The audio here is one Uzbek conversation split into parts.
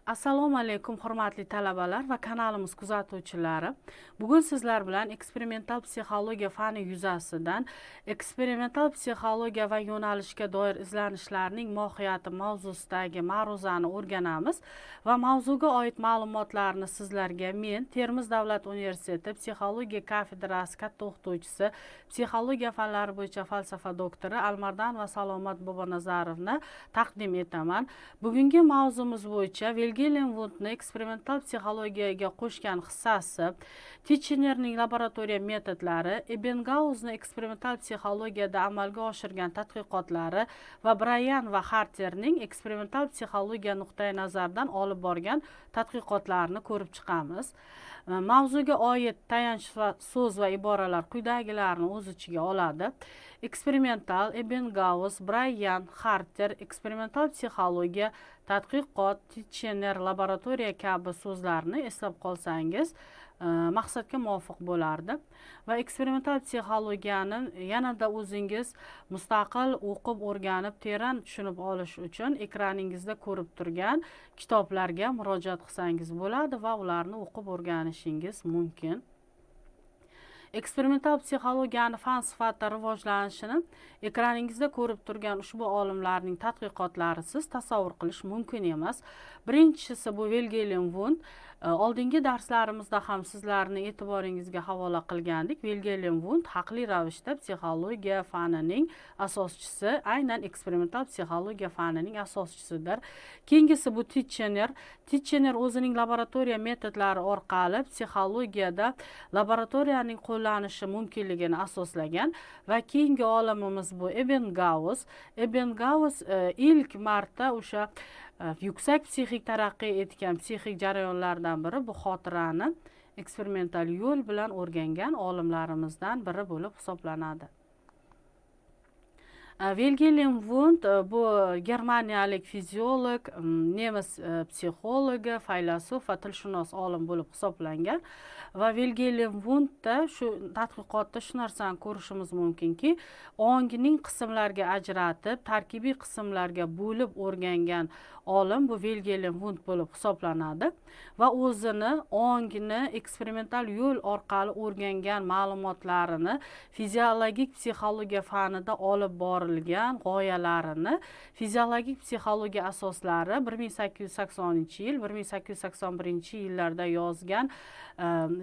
Assalomu alaykum, hurmatli talabalar va kanalimiz kuzatuvchilari. Bugun sizlar bilan eksperimental psixologiya fani yuzasidan eksperimental psixologiya va yo'nalishga doir izlanishlarning mohiyati mavzusidagi ma'ruzani o'rganamiz va mavzuga oid ma'lumotlarni sizlarga men, Termiz davlat universiteti psixologiya kafedrasi katta o'qituvchisi, psixologiya fanlari bo'yicha falsafa doktori Almardanova Salomat Bobonazarovna taqdim etaman. Bugungi mavzumiz bo'yicha Vilgelm Vundtni eksperimental psixologiyaga qo'shgan hissasi, Titchenerning laboratoriya metodlari, Ebbingauzni eksperimental psixologiyada amalga oshirgan tadqiqotlari va Brayan va Harterning eksperimental psixologiya nuqtai nazaridan olib borgan tadqiqotlarini ko'rib chiqamiz. Mavzuga oid tayanch so'z va iboralar quyidagilarni o'z ichiga oladi: eksperimental, Ebbingauz, Brayan, Harter, eksperimental psixologiya, tadqiqot, Titchener, laboratoriya kabi so'zlarni eslab qolsangiz maqsadga muvofiq bo'lardi. Va eksperimental psixologiyani yanada o'zingiz mustaqil o'qib, o'rganib, teran tushunib olish uchun ekraningizda ko'rib turgan kitoblarga murojaat qilsangiz bo'ladi va ularni o'qib o'rganishingiz mumkin. Eksperimental psixologiyani fan sifatida rivojlanishini ekraningizda ko'rib turgan ushbu olimlarning tadqiqotlarisiz tasavvur qilish mumkin emas. Birinchisi bu Vilgelm Vund. Oldingi darslarimizda ham sizlarni e'tiboringizga havola qilgandik. Vilgelm Vund haqli ravishda psixologiya fanining asoschisi, aynan eksperimental psixologiya fanining asoschisidir. Keyingisi bu Titchener. Titchener o'zining laboratoriya metodlari orqali psixologiyada laboratoriyaning qo'llanishi mumkinligini asoslagan. Va keyingi olimimiz bu Ebbingauz. Ebbingauz ilk marta o'sha yuksak psixik taraqqiy etgan psixik jarayonlardan biri bu xotirani eksperimental yo'l bilan o'rgangan olimlarimizdan biri bo'lib hisoblanadi. Vilgelm Vund bu germaniyalik fiziolog, nemis psixologi, faylasuf va tilshunos olim bo'lib hisoblangan. Va Vilgelm Vundda shu tadqiqotda shu narsani ko'rishimiz mumkinki, ongning qismlarga ajratib, tarkibiy qismlarga bo'lib o'rgangan olim bu Vilgelm Vund bo'lib hisoblanadi. Va o'zini ongni eksperimental yo'l orqali o'rgangan ma'lumotlarini fiziologik psixologiya fanida olib borilgan g'oyalarini Fiziologik psixologiya asoslari 1880-yil, 1881-yillarda yozgan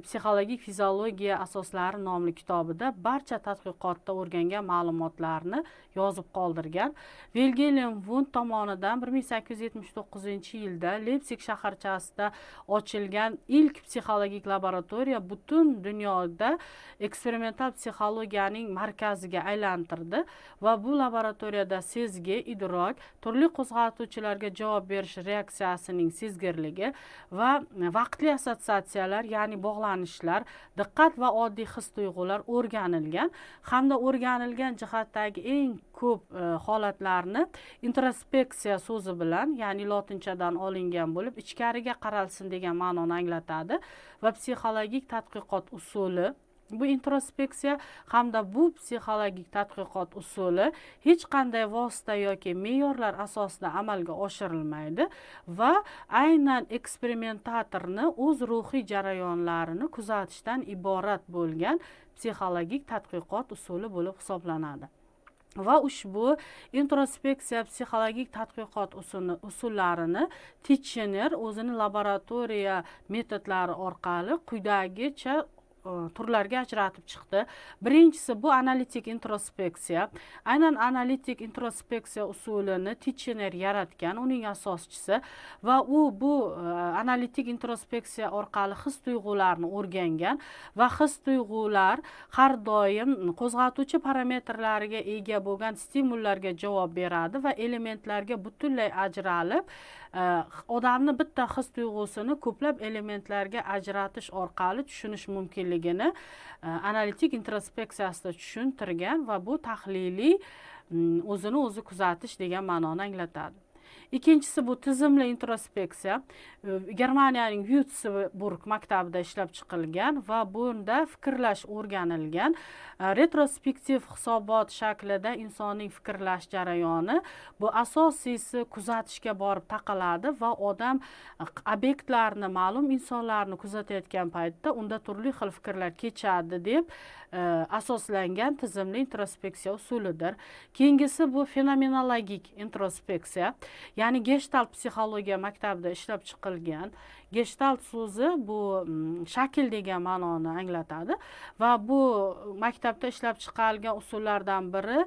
Psixologik fiziologiya asoslari nomli kitobida barcha tadqiqotda o'rgangan ma'lumotlarni yozib qoldirgan. Vilgelm Vund tomonidan 1879-yilda Leypsig shaharchasida ochilgan ilk psixologik laboratoriya butun dunyoda eksperimental psixologiyaning markaziga aylantirdi va bu laboratoriyada sezgi, idrok, turli qo'zg'atuvchilarga javob berish reaksiyasining sezgirligi va vaqtli assotsiatsiyalar, ya'ni bog'lanishlar, diqqat va oddiy his tuyg'ular o'rganilgan hamda o'rganilgan jihatdagi eng ko'p holatlarni introspeksiya so'zi bilan, ya'ni lotinchadan olingan bo'lib, ichkariga qaralsin degan ma'noni anglatadi. Va psixologik tadqiqot usuli bu introspeksiya hamda bu psixologik tadqiqot usuli hech qanday vosita yoki me'yorlar asosida amalga oshirilmaydi va aynan eksperimentatorni o'z ruhiy jarayonlarini kuzatishdan iborat bo'lgan psixologik tadqiqot usuli bo'lib hisoblanadi. Va ushbu introspeksiya psixologik tadqiqot usullarini Titchener o'zini laboratoriya metodlari orqali quyidagicha turlarga ajratib chiqdi. Birinchisi bu analitik introspeksiya. Aynan analitik introspeksiya usulini Titchener yaratgan, uning asoschisi. Va u bu analitik introspeksiya orqali his tuyg'ularni o'rgangan va his tuyg'ular har doim qo'zg'atuvchi parametrlariga ega bo'lgan stimullarga javob beradi va elementlarga butunlay ajralib, odamni bitta his tuyg'usini ko'plab elementlarga ajratish orqali tushunish mumkinligini analitik introspeksiyasida tushuntirgan va bu tahliliy o'zini o'zi kuzatish degan ma'noni anglatadi. Ikkinchisi bu tizimli introspeksiya, Germaniyaning Vyurtsburg maktabida ishlab chiqilgan va bunda fikrlash o'rganilgan. Retrospektiv hisobot shaklida insonning fikrlash jarayoni bu asosiysi kuzatishga borib taqaladi va odam obyektlarni, ma'lum insonlarni kuzatayotgan paytda unda turli xil fikrlar kechadi deb asoslangan tizimli introspeksiya usulidir. Keyingisi bu fenomenologik introspeksiya, ya'ni Geshtalt psixologiya maktabida ishlab chiqilgan. Geshtalt so'zi bu shakl degan ma'noni anglatadi va bu maktabda ishlab chiqarilgan usullardan biri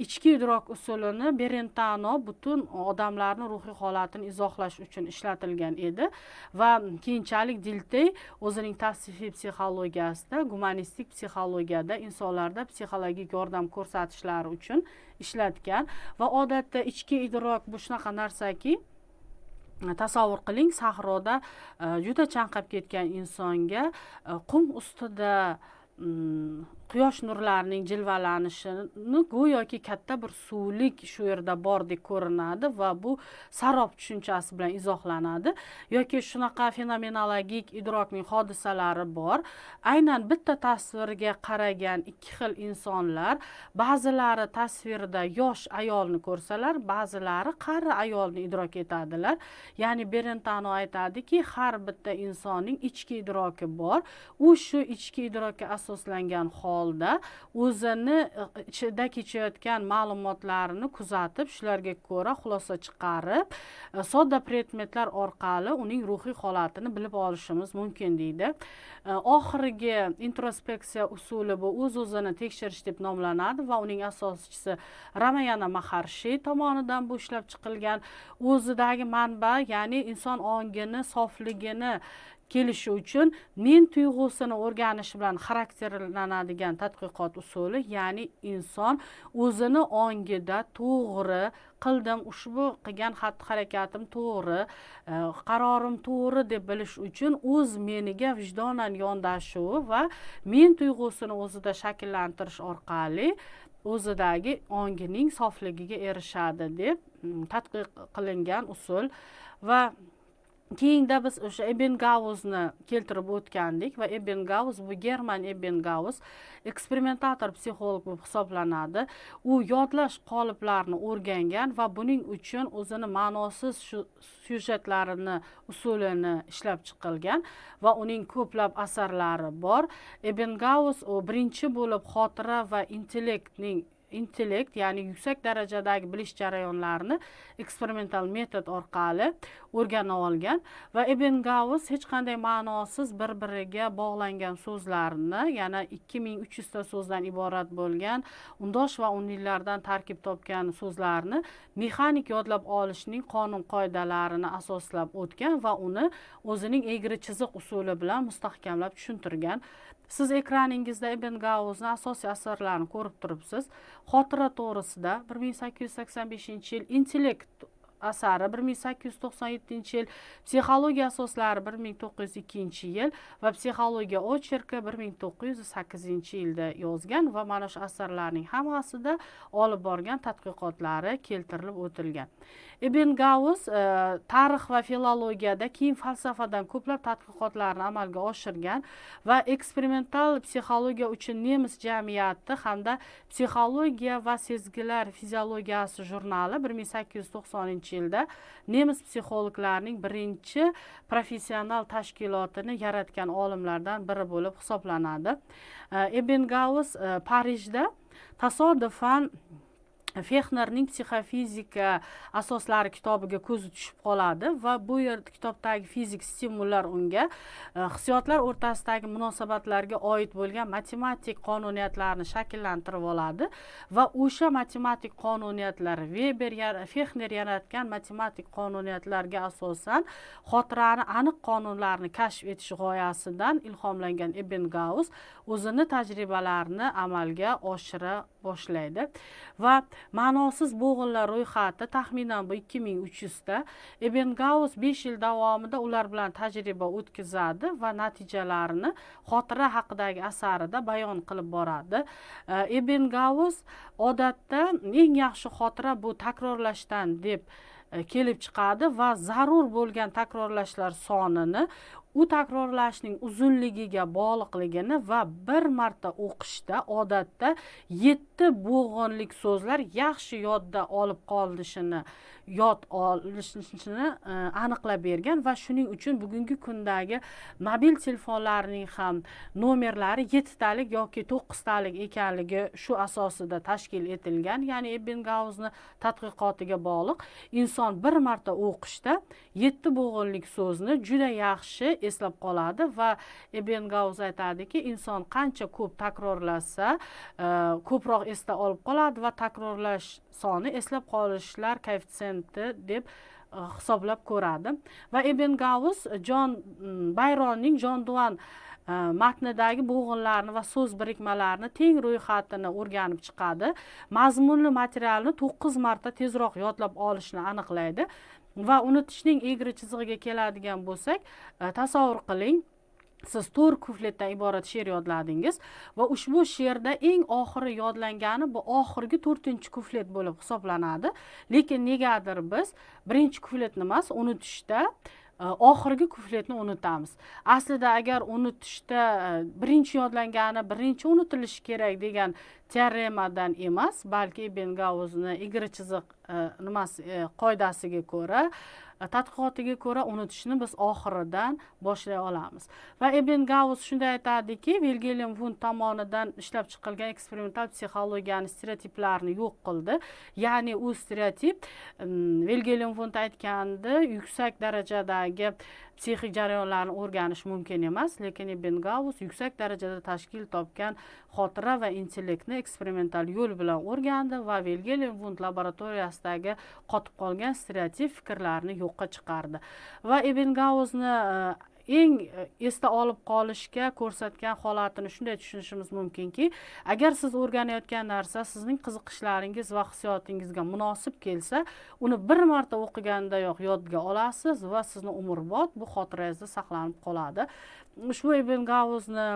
ichki idrok usulini Berentano butun odamlarni ruhiy holatini izohlash uchun ishlatilgan edi va keyinchalik Diltey o'zining tavsifiy psixologiyasida, gumanistik psixologiyada insonlarda psixologik yordam ko'rsatishlari uchun ishlatgan. Va odatda ichki idrok bu shunaqa narsaki, tasavvur qiling, sahroda juda chanqab ketgan insonga qum ustida quyosh nurlarining jilvalanishini go'yoki katta bir suvlik shu yerda bordek ko'rinadi va bu sarob tushunchasi bilan izohlanadi. Yoki shunaqa fenomenologik idrokning hodisalari bor, aynan bitta tasvirga qaragan ikki xil insonlar, ba'zilari tasvirda yosh ayolni ko'rsalar, ba'zilari qari ayolni idrok etadilar. Ya'ni Berentano aytadiki, har bitta insonning ichki idroki bor, u shu ichki idrokka asoslangan holda o'zini ichida kechayotgan ma'lumotlarni kuzatib, shularga ko'ra xulosa chiqarib, sodda predmetlar orqali uning ruhiy holatini bilib olishimiz mumkin deydi. Oxirgi introspeksiya usuli bu o'z-o'zini tekshirish deb nomlanadi va uning asoschisi Ramayana Maharshi tomonidan bu ishlab chiqilgan. O'zidagi manba, ya'ni inson ongini sofligini kelishi uchun men tuyg'usini o'rganish bilan xarakterlanadigan tadqiqot usuli, ya'ni inson o'zini ongida to'g'ri qildim, ushbu qilgan xatti-harakatim to'g'ri, qarorim to'g'ri deb bilish uchun o'z meniga vijdonan yondashuvi va men tuyg'usini o'zida shakllantirish orqali o'zidagi ongining sofligiga erishadi deb tadqiq qilingan usul. Va keyinda biz o'sha Ebbingauzni keltirib o'tgandik va Ebbingauz bu German Ebbingauz eksperimentator psixolog bo'lib hisoblanadi. U yodlash qoliplarini o'rgangan va buning uchun o'zini ma'nosiz syujetlarini usulini ishlab chiqilgan va uning ko'plab asarlari bor. Ebbingauz u birinchi bo'lib xotira va intellekt, ya'ni yuksak darajadagi bilish jarayonlarini eksperimental metod orqali o'rgana olgan va Ebbingauz hech qanday ma'nosiz bir-biriga bog'langan so'zlarni, yana 2300 ta so'zdan iborat bo'lgan undosh va unlilardan tarkib topgan so'zlarni mexanik yodlab olishning qonun qoidalarini asoslab o'tgan va uni o'zining egri chiziq usuli bilan mustahkamlab tushuntirgan. Siz ekraningizda Ebbingauzni asosiy asarlarini ko'rib turibsiz. Xotira to'g'risida 1885-yil, intellekt asari 1897-yil, psixologiya asoslari 1902-yil va psixologiya ocherki 1908-yilda yozgan va mana shu asarlarning hammasida olib borgan tadqiqotlari keltirilib o'tilgan. Ebbingauz tarix va filologiyada, keyin falsafadan ko'plab tadqiqotlarni amalga oshirgan va eksperimental psixologiya uchun nemis jamiyati hamda psixologiya va sezgilar fiziologiyasi jurnali 1890-yilda nemis psixologlarining birinchi professional tashkilotini yaratgan olimlardan biri bo'lib hisoblanadi. Ebbingauz Parijda tasodifan Fexnerning psixofizika asoslari kitobiga ko'zi tushib qoladi va bu yerda kitobdagi fizik stimullar unga hissiyotlar o'rtasidagi munosabatlarga oid bo'lgan matematik qonuniyatlarni shakllantirib oladi va o'sha matematik qonuniyatlar Weber, Fexner yaratgan matematik qonuniyatlarga asosan xotirani aniq qonunlarni kashf etish g'oyasidan ilhomlangan Ebbingauz o'zini tajribalarini amalga oshira boshlaydi va ma'nosiz bo'g'inlar ro'yxati taxminan bu 2300 ta. Ebbingauz 5 yil davomida ular bilan tajriba o'tkazadi va natijalarini xotira haqidagi asarida bayon qilib boradi. Ebbingauz odatda eng yaxshi xotira bu takrorlashdan deb kelib chiqadi va zarur bo'lgan takrorlashlar sonini u takrorlashning uzunligiga bog'liqligini va bir marta o'qishda odatda 7 bo'g'inlik so'zlar yaxshi yodda olib qolinishini, yod olishini aniqlab bergan va shuning uchun bugungi kundagi mobil telefonlarning ham nomerlari 7 talik yoki 9 talik ekanligi shu asosida tashkil etilgan. Ya'ni Ebbinghausni tadqiqotiga bog'liq inson bir marta o'qishda 7 bo'g'inlik so'zni juda yaxshi eslab qoladi va Ebbinghaus aytadiki, inson qancha ko'p takrorlasa, ko'proq esda olib qoladi va takrorlash soni eslab qolishlar koeffitsiyenti deb hisoblab ko'radi. Va Ebbinghaus Jon Bayronning Jon Duan matnidagi bo'g'inlarni va so'z birikmalarini teng ro'yxatini o'rganib chiqadi. Mazmunli materialni 9 marta tezroq yodlab olishni aniqlaydi. Va unutishning egri chizig'iga keladigan bo'lsak, tasavvur qiling, siz 4 kupletdan iborat she'r yodladingiz va ushbu she'rda eng oxiri yodlangani bu oxirgi 4-kuplet bo'lib hisoblanadi. Lekin negadir biz birinchi kupletni emas, unutishda oxirgi kupletni unutamiz. Aslida agar unutishda birinchi yodlangani birinchi unutilishi kerak degan teoremadan emas, balki Ebbinghausni egri chiziq nimasi qoidasiga ko'ra, tadqiqotiga ko'ra unutishni biz oxiridan boshlay olamiz. Va Ebbinghaus shunday aytadiki, Vilgelm Wundt tomonidan ishlab chiqilgan eksperimental psixologiyani stereotiplarni yo'q qildi. Ya'ni u stereotip, Vilgelm Wundt aytgandi, yuksak darajadagi psixik jarayonlarni o'rganish mumkin emas, lekin Ebbinghaus yuksak darajada tashkil topgan xotira va intellektni eksperimental yo'l bilan o'rgandi va Vilgelm Wundt laboratoriyasidagi qotib qolgan stereotip fikrlarni yo'qqa chiqardi. Va Ebbinghausni eng esda olib qolishga ko'rsatgan holatini shunday tushunishimiz mumkinki, agar siz o'rganayotgan narsa sizning qiziqishlaringiz va hissiyotingizga munosib kelsa, uni bir marta o'qigandayoq yodga olasiz va sizni umrbod bu xotirangizda saqlanib qoladi. Ushbu Ebbinghausni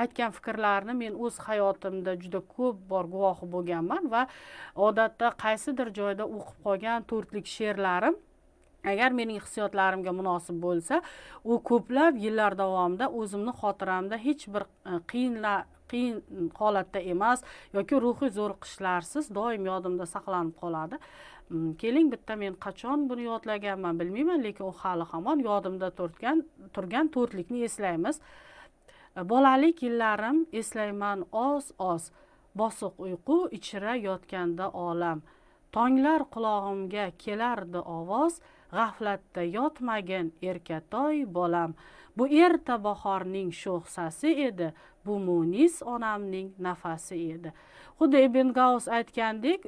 aytgan fikrlarini men o'z hayotimda juda ko'p bor guvohi bo'lganman va odatda qaysidir joyda o'qib qolgan to'rtlik she'rlarim agar mening hissiyotlarimga munosib bo'lsa, u ko'plab yillar davomida o'zimni xotiramda hech bir qiyin holatda emas yoki ruhiy zo'riqishlarsiz doim yodimda saqlanib qoladi. Keling, bitta men qachon buni yodlaganman bilmayman, lekin u hali hamon yodimda turgan to'rtlikni eslaymiz. Bolalik yillarim eslayman oz-oz, bosiq uyqu ichra yotganda olam. Tonglar qulog'imga kelardi ovoz, g'aflatda yotmagin erkatoy bolam. Bu erta bahorning sho'x sasi edi, bu munis onamning nafasi edi. Xuddi Ebbinghaus aytgandek,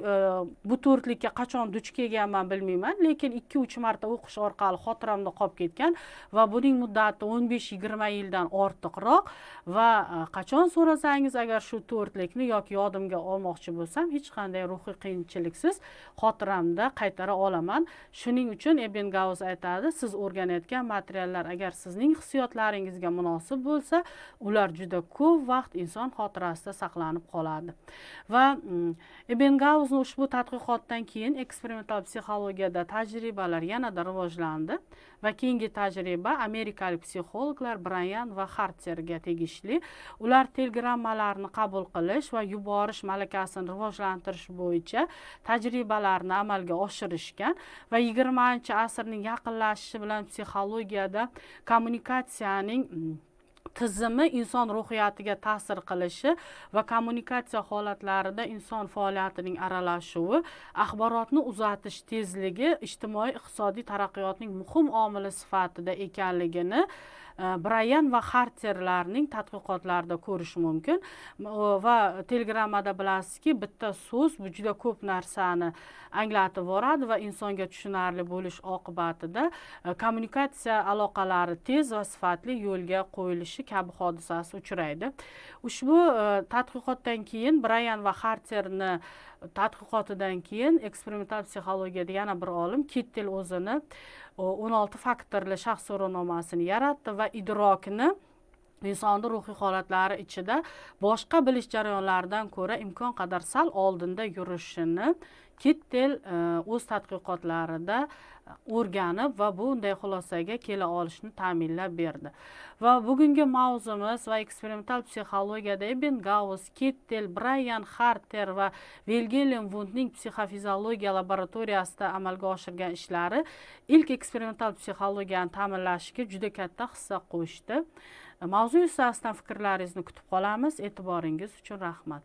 bu to'rtlikka qachon duch kelganman bilmayman, lekin 2-3 marta o'qish orqali xotiramda qolib ketgan va buning muddati 15-20 yildan ortiqroq va qachon so'rasangiz agar shu to'rtlikni yoki yodimga olmoqchi bo'lsam, hech qanday ruhiy qiyinchiliksiz xotiramda qaytara olaman. Shuning uchun Ebbinghaus aytadi, siz o'rganayotgan materiallar agar sizning hissiyotlaringizga munosib bo'lsa, ular juda ko'p vaqt inson xotirasida saqlanib qoladi. Va Ebbinghausni ushbu tadqiqotdan keyin eksperimental psixologiyada tajribalar yanada rivojlandi va keyingi tajriba amerikalik psixologlar Brayan va Harterga tegishli. Ular telegrammalarni qabul qilish va yuborish malakasini rivojlantirish bo'yicha tajribalarni amalga oshirishgan va 20-asrning yaqinlashishi bilan psixologiyada kommunikatsiyaning tizimi inson ruhiyatiga ta'sir qilishi va kommunikatsiya holatlarida inson faoliyatining aralashuvi, axborotni uzatish tezligi ijtimoiy iqtisodiy taraqqiyotning muhim omili sifatida ekanligini Brayan va Harterlarning tadqiqotlarida ko'rish mumkin. Va telegrammada bilasizki, bitta so'z bu juda ko'p narsani anglatib boradi va insonga tushunarli bo'lish oqibatida kommunikatsiya aloqalari tez va sifatli yo'lga qo'yilishi kabi hodisasi uchraydi. Ushbu tadqiqotdan keyin Brayan va Harterni tadqiqotidan keyin eksperimental psixologiyada yana bir olim Kittel o'zini 16 faktorli shaxs so'rovnomasini yaratdi va idrokni insonni ruhiy holatlari ichida boshqa bilish jarayonlaridan ko'ra imkon qadar sal oldinda yurishini Kittel o'z tadqiqotlarida o'rganib va bunday xulosaga kela olishni ta'minlab berdi. Va bugungi mavzumiz va eksperimental psixologiyada Ebbingaus, Kittel, Brayan Xarter va Vilgelm Vundtning psixofiziologiya laboratoriyasida amalga oshirgan ishlari ilk eksperimental psixologiyani ta'minlashiga juda katta hissa qo'shdi. Mavzu yuzasidan fikrlaringizni kutib qolamiz. E'tiboringiz uchun rahmat.